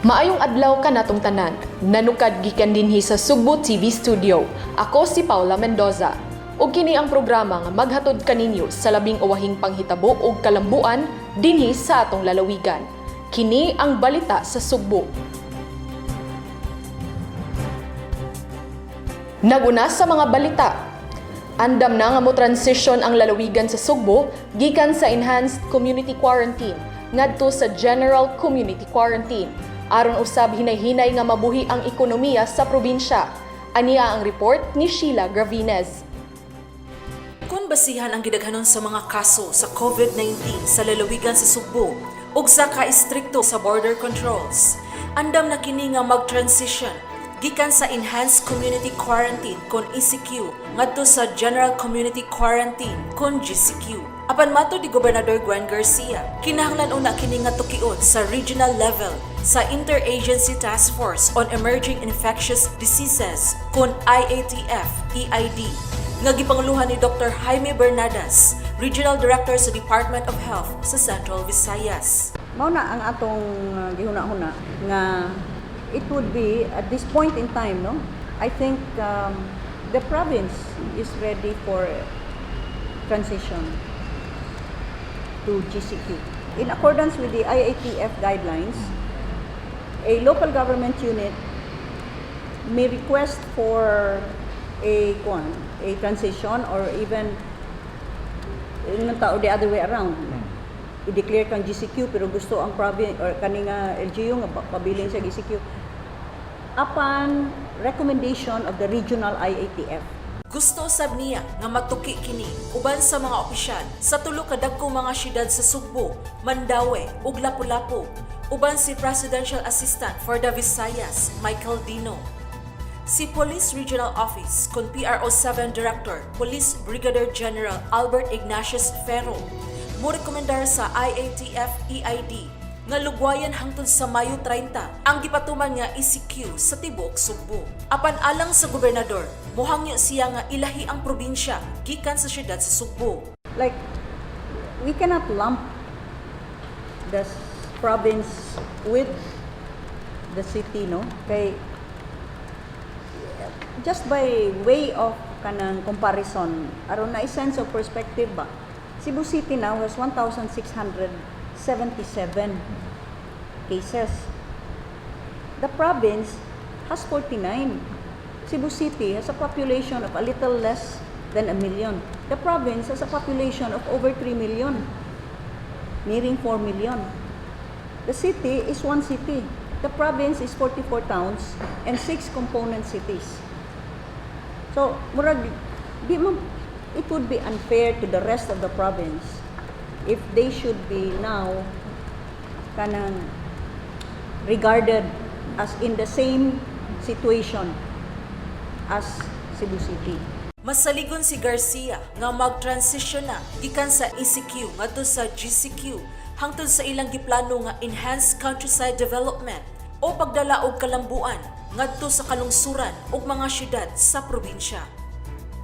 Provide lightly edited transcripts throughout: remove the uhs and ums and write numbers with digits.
Maayong adlaw kanatong tanan. Nanukad gikan dinhi sa Sugbo TV Studio. Ako si Paula Mendoza. Ug kini ang programa nga maghatod kaninyo sa labing uwahing panghitabo ug kalambuan dinhi sa atong lalawigan. Kini ang Balita sa Sugbo. Naguna sa mga balita. Andam na nga mo transition ang lalawigan sa Sugbo gikan sa enhanced community quarantine ngadto sa general community quarantine aron usab hinay-hinay nga mabuhi ang ekonomiya sa probinsya. Ania ang report ni Sheila Gravines. Kung basihan ang gidaghanon sa mga kaso sa COVID-19 sa lalawigan sa Sugbo ug sa ka-istrikto sa border controls, andam na kini nga mag-transition gikan sa Enhanced Community Quarantine kon ECQ ngadto sa General Community Quarantine kon GCQ. Apan matod ni Gobernador Gwen Garcia, kinahanglan una kini nga tukion sa regional level sa Interagency Task Force on Emerging Infectious Diseases kon IATF EID nga gipanguluhan ni Dr. Jaime Bernadas, Regional Director sa Department of Health sa Central Visayas. Mao na ang atong gihuna-huna nga it would be at this point in time, no? I think the province is ready for transition to GCQ. In accordance with the IATF guidelines, a local government unit may request for a kuan, a transition or even yung tao the other way around. I-declare kang GCQ pero gusto ang province or kani nga LGU nga pabilin sa GCQ upon recommendation of the regional IATF. Gusto usab niya nga matuki kini uban sa mga opisyal sa tulo ka dagkong mga syudad sa Sugbo, Mandaue ug Lapu-Lapu, uban si Presidential Assistant for the Visayas, Michael Dino. Si Police Regional Office kon PRO 7 Director Police Brigadier General Albert Ignatius Ferro mo rekomendar sa IATF EID nga lugwayan hangtod sa Mayo 30 ang gipatuman nga ECQ sa tibuok Sugbo. Apan alang sa gobernador, mohangyo siya nga ilahi ang probinsya gikan sa syudad sa Sugbo. Like, we cannot lump the province with the city, no? Kay just by way of kanang comparison, aron na sense of perspective ba? Cebu City now has 1,677 cases. The province has 49. Cebu City has a population of a little less than a million. The province has a population of over 3 million, nearing 4 million. The city is one city. The province is 44 towns and 6 component cities. So, murag, di man, it would be unfair to the rest of the province if they should be now kanang regarded as in the same situation as Cebu City. Masaligon si Garcia nga mag-transition na gikan sa ECQ ngadto sa GCQ hangtod sa ilang giplano nga Enhanced Countryside Development o pagdala og kalambuan ngadto sa kalungsuran ug mga syudad sa probinsya.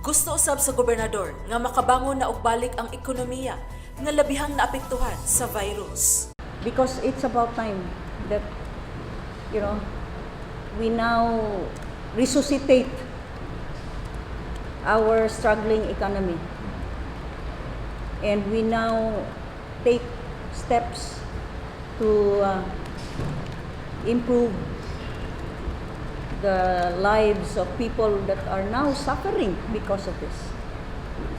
Gusto usab sa gobernador nga makabangon na og balik ang ekonomiya nga labihang naapektuhan sa virus. Because it's about time that we now resuscitate our struggling economy and we now take steps to improve the lives of people that are now suffering because of this.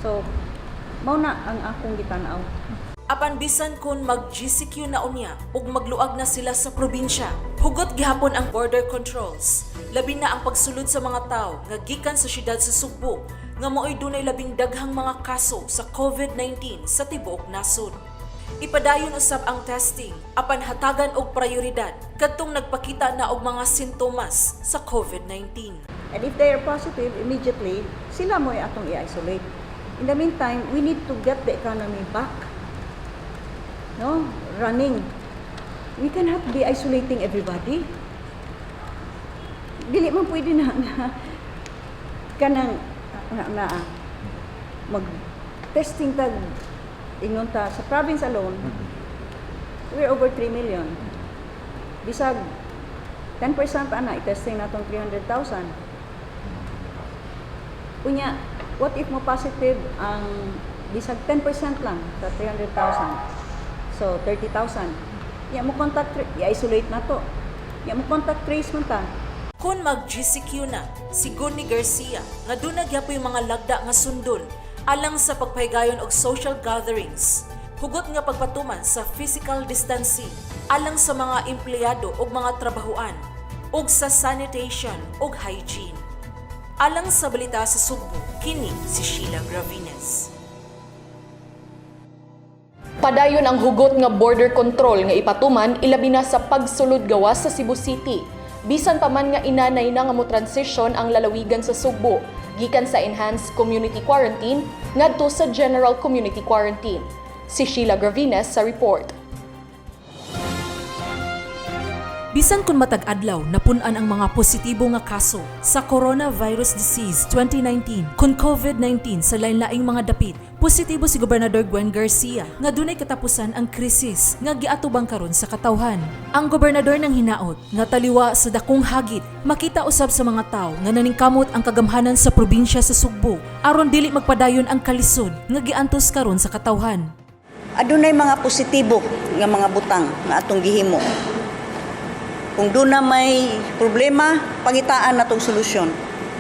So, mao na ang akong gitanaw. Apan bisan kon mag GCQ na unya ug magluag na sila sa probinsya, hugot gihapon ang border controls. Labi na ang pagsulod sa mga tawo nga gikan sa syudad sa Sugbo nga maoy dunay labing daghang mga kaso sa COVID-19 sa tibuok nasod. Ipadayon usab ang testing apan hatagan og prioridad kadtong nagpakita na og mga sintomas sa COVID-19. And if they are positive, immediately, sila mo atong i-isolate. In the meantime, we need to get the economy back, no? Running. We cannot be isolating everybody. Dili man pwede na nga kanang na mag-testing tag ingon ta sa province alone, we're over 3 million. Bisag 10% ana, i-testing natong 300,000. Unya, what if mo positive ang bisag 10% lang sa 300,000? So, 30,000. Ya mo contact, i-isolate na to. Ya mo contact trace man ta. Kung mag-GCQ na, sigon ni Garcia nga duna gyapoy mga lagda nga sundon alang sa pagpahigayon og social gatherings, hugot nga pagpatuman sa physical distancing alang sa mga empleyado ug mga trabahuan, ug sa sanitation ug hygiene. Alang sa Balita sa Sugbo, kini si Sheila Gravines. Padayon ang hugot nga border control nga ipatuman ilabi na sa pagsulod gawas sa Cebu City. Bisan pa man nga inanay na nga mo transition ang lalawigan sa Sugbo gikan sa enhanced community quarantine ngadto sa general community quarantine. Si Sheila Gravines sa report. Bisan kung matag adlaw napun-an ang mga positibo nga kaso sa Coronavirus Disease 2019 kon COVID-19 sa lain-laing mga dapit, positibo si Gobernador Gwen Garcia nga dunay katapusan ang krisis nga giatubang karon sa katawhan. Ang gobernador ng hinaot nga taliwa sa dakong hagit makita usab sa mga tawo nga naningkamot ang kagamhanan sa probinsya sa Sugbo aron dili magpadayon ang kalisod nga giantos karon sa katawhan. Adunay mga positibo nga mga butang nga atong gihimo. Kung doon na may problema, pangitaan natong solusyon.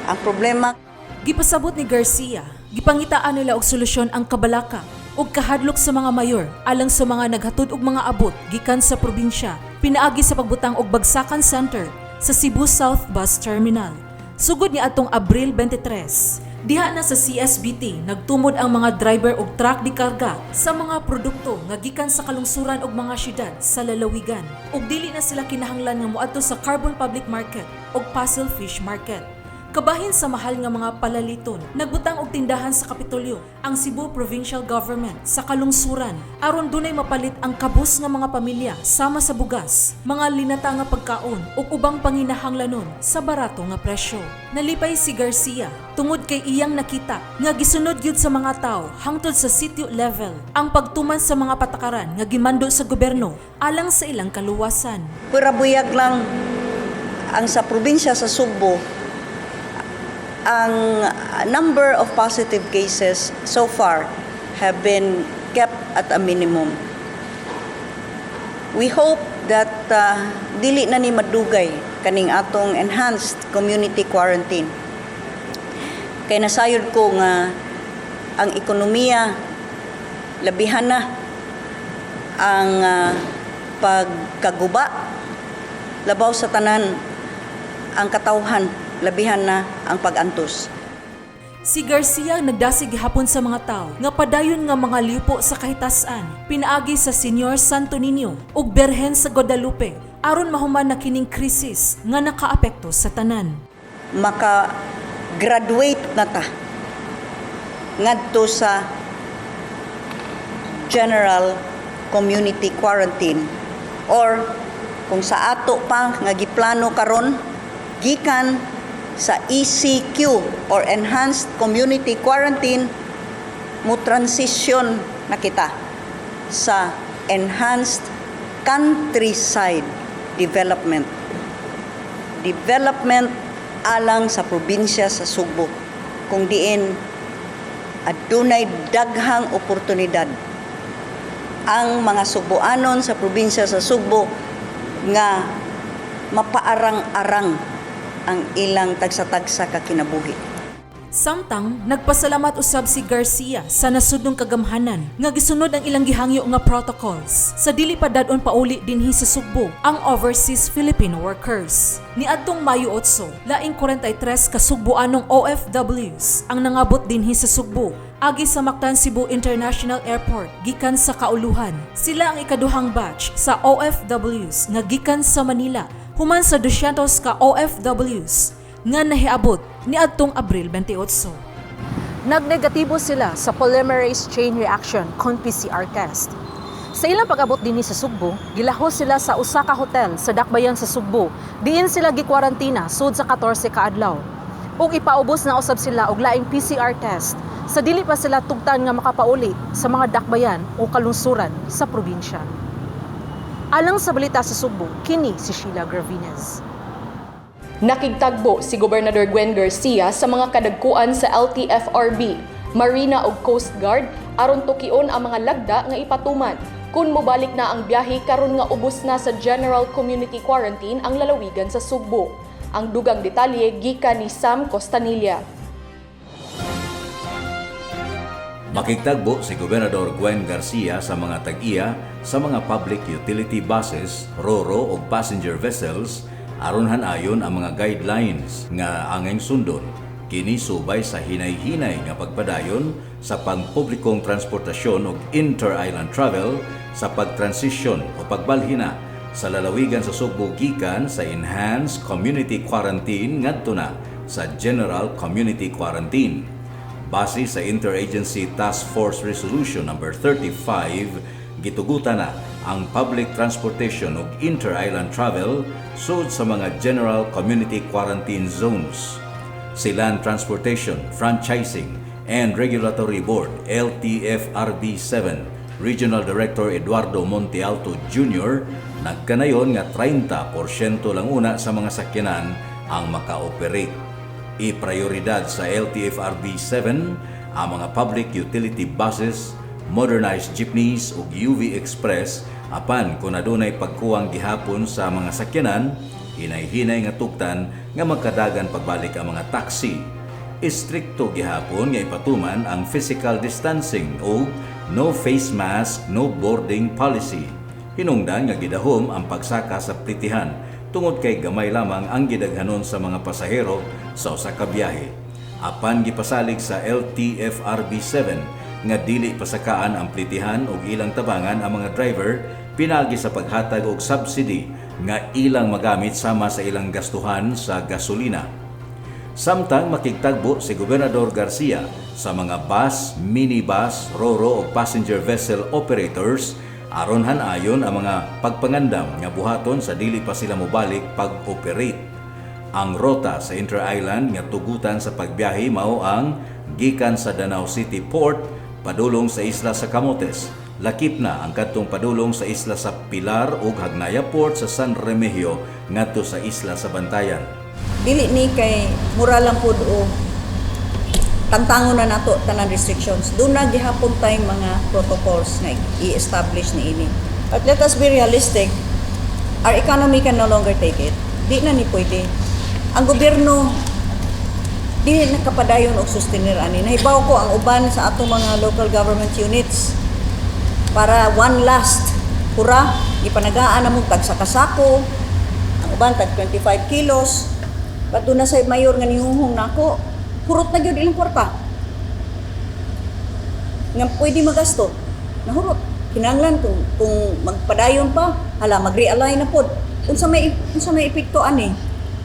Ang problema. Gipasabot ni Garcia, gipangitaan nila og solusyon ang kabalaka ug kahadlok sa mga mayor alang sa mga naghatod og mga abot gikan sa probinsya pinaagi sa pagbutang og bagsakan center sa Cebu South Bus Terminal. Sugod ni atong Abril 23, diha na sa CSBT nagtumod ang mga driver og truck di karga sa mga produkto nga gikan sa kalungsuran og mga syudad sa lalawigan. Ug dili na sila kinahanglan nga moadto sa Carbon Public Market ug Puzzle Fish Market. Kabahin sa mahal nga mga palaliton, nagbutang og tindahan sa Kapitolyo ang Cebu Provincial Government sa kalungsuran aron dunay mapalit ang kabus nga mga pamilya sama sa bugas, mga linata nga pagkaon ug ubang panginahanglanon sa barato nga presyo. Nalipay si Garcia tungod kay iyang nakita nga gisunod gyud sa mga tao hangtod sa sitio level ang pagtuman sa mga patakaran nga gimando sa gobyerno alang sa ilang kaluwasan. Pura buyag lang ang sa probinsya sa Sugbo, ang number of positive cases so far have been kept at a minimum. We hope that dili na ni madugay kaning atong enhanced community quarantine. Kay nasayod ko nga ang ekonomiya, labihan na ang pagkaguba, labaw sa tanan ang katawhan, labihan na ang pag-antos. Si Garcia nagdasig gihapon sa mga tao nga padayon nga mga lipo sa kahitasan pinaagi sa Señor Santo Niño ug Berhen sa Guadalupe aron mahuman na kining krisis nga nakaapekto sa tanan. Maka-graduate na ta ngadto sa general community quarantine or kung sa ato pa nga giplano karon, gikan sa ECQ or Enhanced Community Quarantine, mo transition na kita sa Enhanced Countryside Development. Development alang sa probinsya sa Sugbo kung diin adunay daghang oportunidad ang mga Sugboanon sa probinsya sa Sugbo nga mapaarang-arang ang ilang tagsa-tagsa ka kinabuhi. Samtang nagpasalamat usab si Garcia sa nasudnong kagamhanan nga gisunod ang ilang gihangyo nga protocols sa dili pa dad-on pauli dinhi sa Sugbo ang overseas Filipino workers. Niadtong Mayo 8, laing 43 ka Sugboanong OFWs ang nangabot dinhi sa Sugbo agi sa Mactan Cebu International Airport gikan sa Kauluhan. Sila ang ikaduhang batch sa OFWs nga gikan sa Manila human sa 200 ka OFWs nga nahiabot niadtong Abril 28. Nagnegatibo sila sa polymerase chain reaction kon PCR test. Sa ilang pag-abot dinhi sa Sugbo, gilahos sila sa usa ka hotel sa dakbayan sa Sugbo. Diin sila gikwarantina sud sa 14 ka adlaw. Ug ipaubos na usab sila og laing PCR test sa dili pa sila tugtan nga makapauli sa mga dakbayan o kalungsuran sa probinsya. Alang sa Balita sa Sugbo, kini si Sheila Gravines. Nakigtagbo si Gobernador Gwen Garcia sa mga kadagkuan sa LTFRB, Marina ug Coast Guard aron tukion ang mga lagda nga ipatuman kung mobalik na ang biyahe karon nga ubos na sa General Community Quarantine ang lalawigan sa Sugbo. Ang dugang detalye gikan ni Sam Costanilla. Makigtagbo si Gobernador Gwen Garcia sa mga tag-iya sa mga public utility buses, roro ug passenger vessels aron hanayon ang mga guidelines nga angayng sundon kini subay sa hinay-hinay nga pagpadayon sa pangpublikong transportasyon ug inter-island travel sa pagtransisyon o pagbalhina sa lalawigan sa Sugbo gikan sa Enhanced Community Quarantine ngadto na sa General Community Quarantine. Base sa Interagency Task Force Resolution number 35, gitugutan na ang public transportation ug inter-island travel sud sa mga general community quarantine zones. Si Land Transportation, Franchising and Regulatory Board, LTFRB 7, Regional Director Eduardo Montealto Jr. nagkanayon nga 30% lang una sa mga sakyanan ang maka-operate. I-prioridad sa LTFRB 7 ang mga public utility buses, modernized jeepneys ug UV Express, apan kung adunay pagkuwang gihapon sa mga sakyanan, hinay-hinay nga tugtan nga magkadagan pagbalik ang mga taxi. Istrikto gihapon nga ipatuman ang physical distancing o no face mask, no boarding policy. Hinungdan nga gidahom ang pagsaka sa plitihan tungod kay gamay lamang ang gidaghanon sa mga pasahero sa usa ka biyahe. Apan gipasalig sa LTFRB 7 nga dili pasakaan ang plitihan ug ilang tabangan ang mga driver pinaagi sa paghatag og subsidy nga ilang magamit sama sa ilang gastuhan sa gasolina. Samtang makigtagbo si Gobernador Garcia sa mga bus, minibus, roro o passenger vessel operators aron hanayon ang mga pagpangandam nga buhaton sa dili pa sila mobalik pag-operate. Ang rota sa inter-island nga tugutan sa pagbiyahe mao ang gikan sa Danao City Port padulong sa isla sa Camotes. Lakip na ang kadtong padulong sa isla sa Pilar ug Hagnaya Port sa San Remigio ngadto sa isla sa Bantayan. Dili ni kay mura lang pud o tantangon na nato tanan restrictions. Duna gihapon tay mga protocols nga i-establish ni ini. But let us be realistic. Our economy can no longer take it. Di na ni pwede. Ang gobyerno di nakapadayon og sustenir ani. Nahibaw ko ang uban sa atong mga local government units, para one last hurrah, ipanagaan na mo tag sa kasako, ang uban tag 25 kilos. But duna sa mayor nga nihuhong nako, hurot na gyud ilang kwarta nga pwede magasto, nahurot. Kinahanglan kung magpadayon pa, hala, mag-realign na pod. Unsa may epekto ani?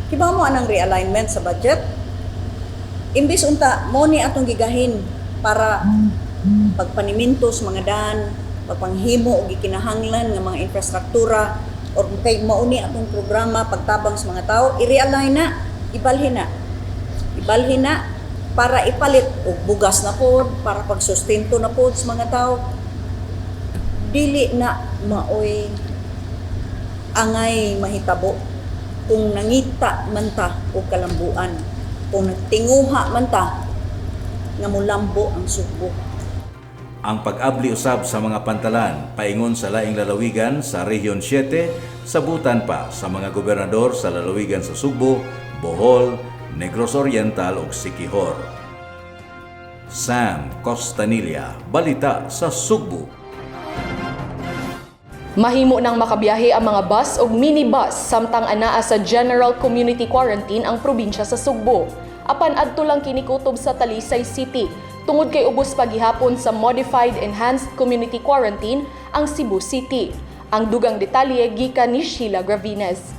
Kibaw mo anang realignment sa budget? Imbis unta mo ni atong gigahin para pagpaniminto sa mga daan, pagpanghimo og gikinahanglan nga mga infrastruktura, or kay mao ni atong programa pagtabang sa mga tao, i-realign na, ibalhin na. Ibalhin na para ipalit og bugas na pod, para pagsustento na pod sa mga tao. Dili na maoy angay mahitabo kung nangita man ta og kalambuan, kung nagtinguha man ta nga mulambo ang Sugbo. Ang pag-abli usab sa mga pantalan paingon sa laing lalawigan sa Region 7 sabutan pa sa mga gobernador sa lalawigan sa Sugbo, Bohol, Negros Oriental ug Siquijor. Sam Costanilla, Balita sa Sugbo. Mahimo nang makabiyahe ang mga bus ug minibus samtang anaa sa General Community Quarantine ang probinsya sa Sugbo. Apan adto lang kini kutob sa Talisay City tungod kay ubos pagihapon sa Modified Enhanced Community Quarantine ang Cebu City. Ang dugang detalye gikan ni Sheila Gravines.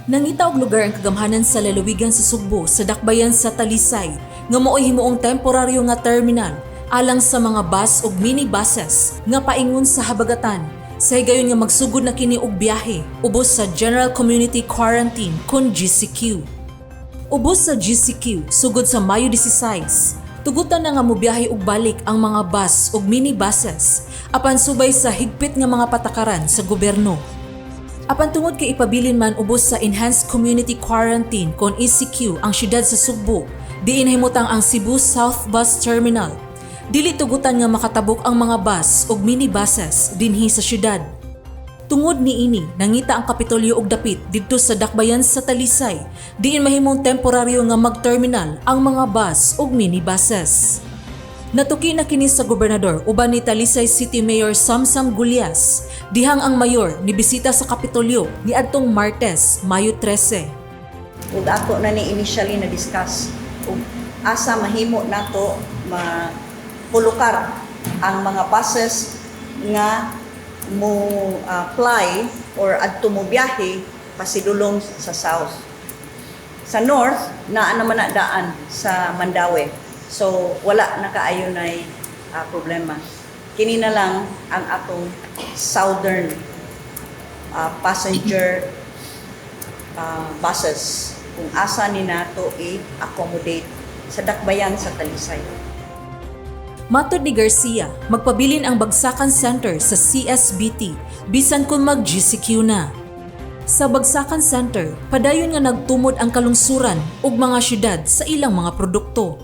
Nangita og lugar ang kagamhanan sa lalawigan sa Sugbo sa dakbayan sa Talisay nga mao'y himuong temporaryo nga terminal alang sa mga bus ug minibuses nga paingon sa habagatan sa higayon nga magsugod na kini og biyahe ubos sa General Community Quarantine kon GCQ. Ubos sa GCQ sugod sa Mayo 16. Tugutan na nga mobiyahe og balik ang mga bus ug minibuses apan subay sa higpit nga mga patakaran sa gobyerno. Apan tungod kay ipabilin man ubos sa Enhanced Community Quarantine kon ECQ ang syudad sa Sugbo, diin nahimutang ang Cebu South Bus Terminal, dili tugutan nga makatabok ang mga bus ug minibuses dinhi sa syudad. Tungod niini, nangita ang Kapitolyo og dapit didto sa dakbayan sa Talisay, diin mahimong temporaryo nga mag-terminal ang mga bus ug minibuses. Natuki na kini sa gobernador uban ni Talisay City Mayor Samsam Gullas, dihang ang mayor nibisita sa Kapitolyo niadtong Martes, Mayo 13. Ug ako na ni initially na discuss ug asa mahimo nato mapulukar ang mga buses nga mo ply or adto mo biyahe pasidulong sa south. Sa north, naa naman na daan sa Mandaue. So wala na kaayo nay problema. Kini na lang ang atong southern passenger buses kung asa ni nato i-accommodate sa dakbayan sa Talisay. Matod ni Garcia, magpabilin ang Bagsakan Center sa CSBT bisan kung mag-GCQ na. Sa Bagsakan Center, padayon nga nagtumod ang kalungsuran ug mga syudad sa ilang mga produkto.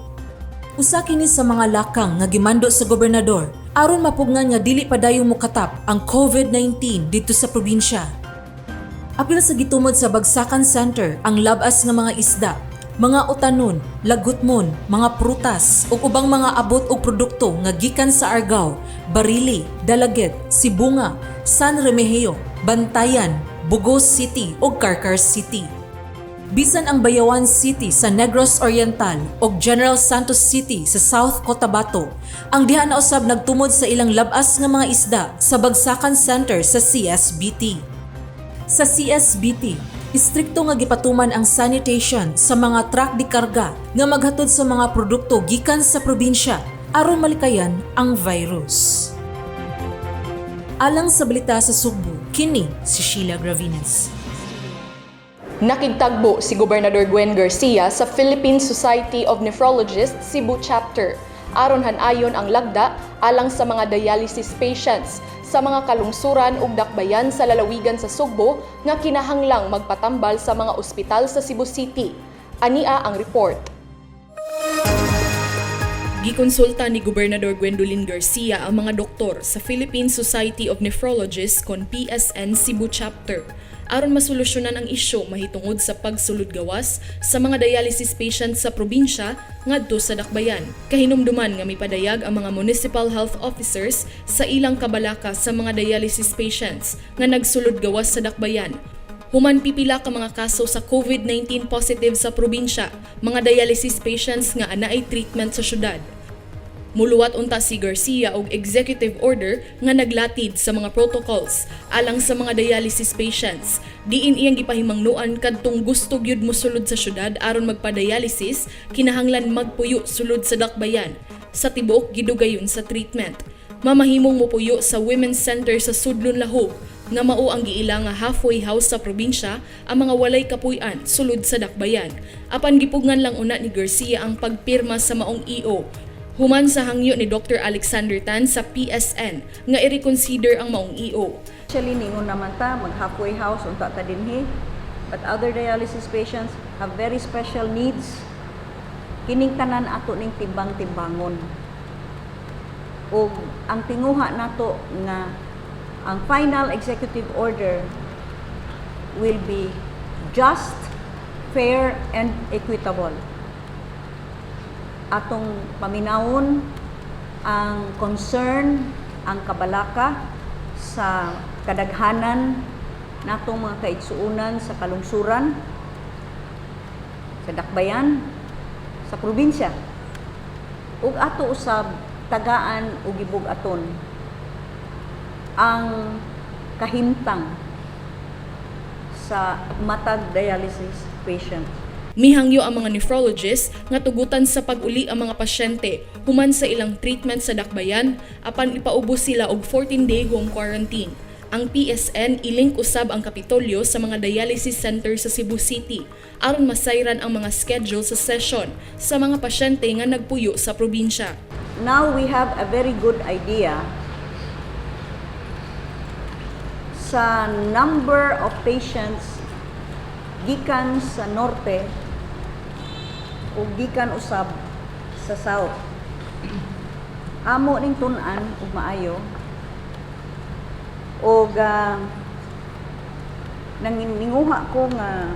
Usa kini sa mga lakang nga gimando sa gobernador aron mapugnan nga dili padayon mokatap ang COVID-19 didto sa probinsya. Apil sa gitumod sa Bagsakan Center ang labas nga mga isda, mga utanon, lagutmon, mga prutas ug ubang mga abot og produkto nga gikan sa Argao, Barili, Dalaguete, Sibonga, San Remigio, Bantayan, Bogo City ug Carcar City. Bisan ang Bayawan City sa Negros Oriental ug General Santos City sa South Cotabato, ang diha na usab nagtumod sa ilang labas nga mga isda sa Bagsakan Center sa CSBT. Sa CSBT, istrikto nga gipatuman ang sanitation sa mga truck de karga nga maghatod sa mga produkto gikan sa probinsya aron malikayan ang virus. Alang sa Balita sa Sugbo, kini si Sheila Gravines. Nakigtagbo si Gobernador Gwen Garcia sa Philippine Society of Nephrologists Cebu Chapter aron han-ayon ang lagda alang sa mga dialysis patients sa mga kalungsuran ug dakbayan sa lalawigan sa Sugbo nga kinahanglang magpatambal sa mga ospital sa Cebu City. Ania ang report. Gikonsulta ni Gobernador Gwendolyn Garcia ang mga doktor sa Philippine Society of Nephrologists kon PSN Cebu Chapter aron masolusyonan ang isyu mahitungod sa pagsulod gawas sa mga dialysis patients sa probinsya ngadto sa dakbayan. Kahinumduman nga mipadayag ang mga municipal health officers sa ilang kabalaka sa mga dialysis patients nga nagsulod gawas sa dakbayan. Human pipila ka mga kaso sa COVID-19 positive sa probinsya, mga dialysis patients nga anaay treatment sa syudad. Muluwat unta si Garcia og executive order nga naglatid sa mga protocols alang sa mga dialysis patients. Diin iyang gipahimangnuan kadtong gusto gyud mosulod sa syudad aron magpa-dialysis, kinahanglan magpuyo sulod sa dakbayan. Sa tibuok gidugayon sa treatment. Mamahimong mopuyo sa Women's Center sa Sudlon Lahug nga mao ang giila nga halfway house sa probinsya ang mga walay kapuy-an sulod sa dakbayan. Apan gipugnan lang una ni Garcia ang pagpirma sa maong EO human sa hangyo ni Dr. Alexander Tan sa PSN nga i-reconsider ang maong EO. Actually, ningon naman ta, mag halfway house unta ta dinhi. But other dialysis patients have very special needs. Kining tanan ato ning timbang-timbangon. Ug ang tinguha nato nga ang final executive order will be just, fair, and equitable. Atong paminawon ang concern, ang kabalaka sa kadaghanan natong mga kaigsuunan sa kalungsuran, sa dakbayan, sa probinsya. Ug ato usab tagaan og gibug-aton ang kahimtang sa matag dialysis patient. Mihangyo ang mga nephrologist nga tugutan sa pag-uli ang mga pasyente human sa ilang treatment sa dakbayan apan ipaubos sila og 14-day home quarantine. Ang PSN ilink usab ang Kapitolyo sa mga dialysis center sa Cebu City aron masayran ang mga schedule sa session sa mga pasyente nga nagpuyo sa probinsya. Now we have a very good idea sa Sa number of patients gikan sa norte ug gikan usab sa south. Amo ning tun-an ug maayo og nanginguha ko nga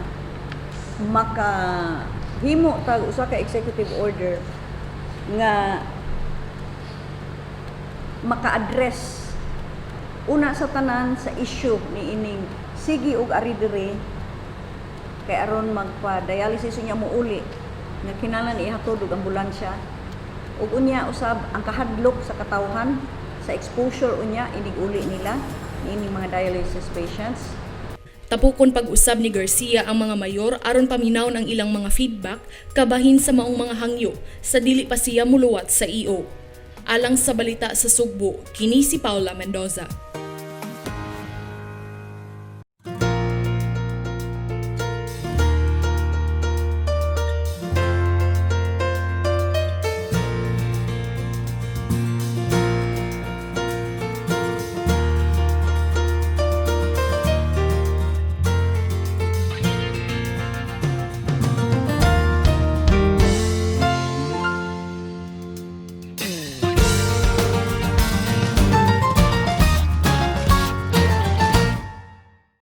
makahimo tag usa ka executive order nga maka-address una sa tanan sa issue ni ining sige og ari diri kay aron magpa-dialysis unya mouli nga kinahanglan ihatod og ambulansya, ug unya usab ang kahadlok sa katawhan sa exposure unya inig uli nila niining mga dialysis patients. Tapukon pag-usab ni Garcia ang mga mayor aron paminawon ang ilang mga feedback kabahin sa maong mga hangyo sa dili pa siya muluwat sa EO. Alang sa Balita sa Sugbo, kini si Paula Mendoza.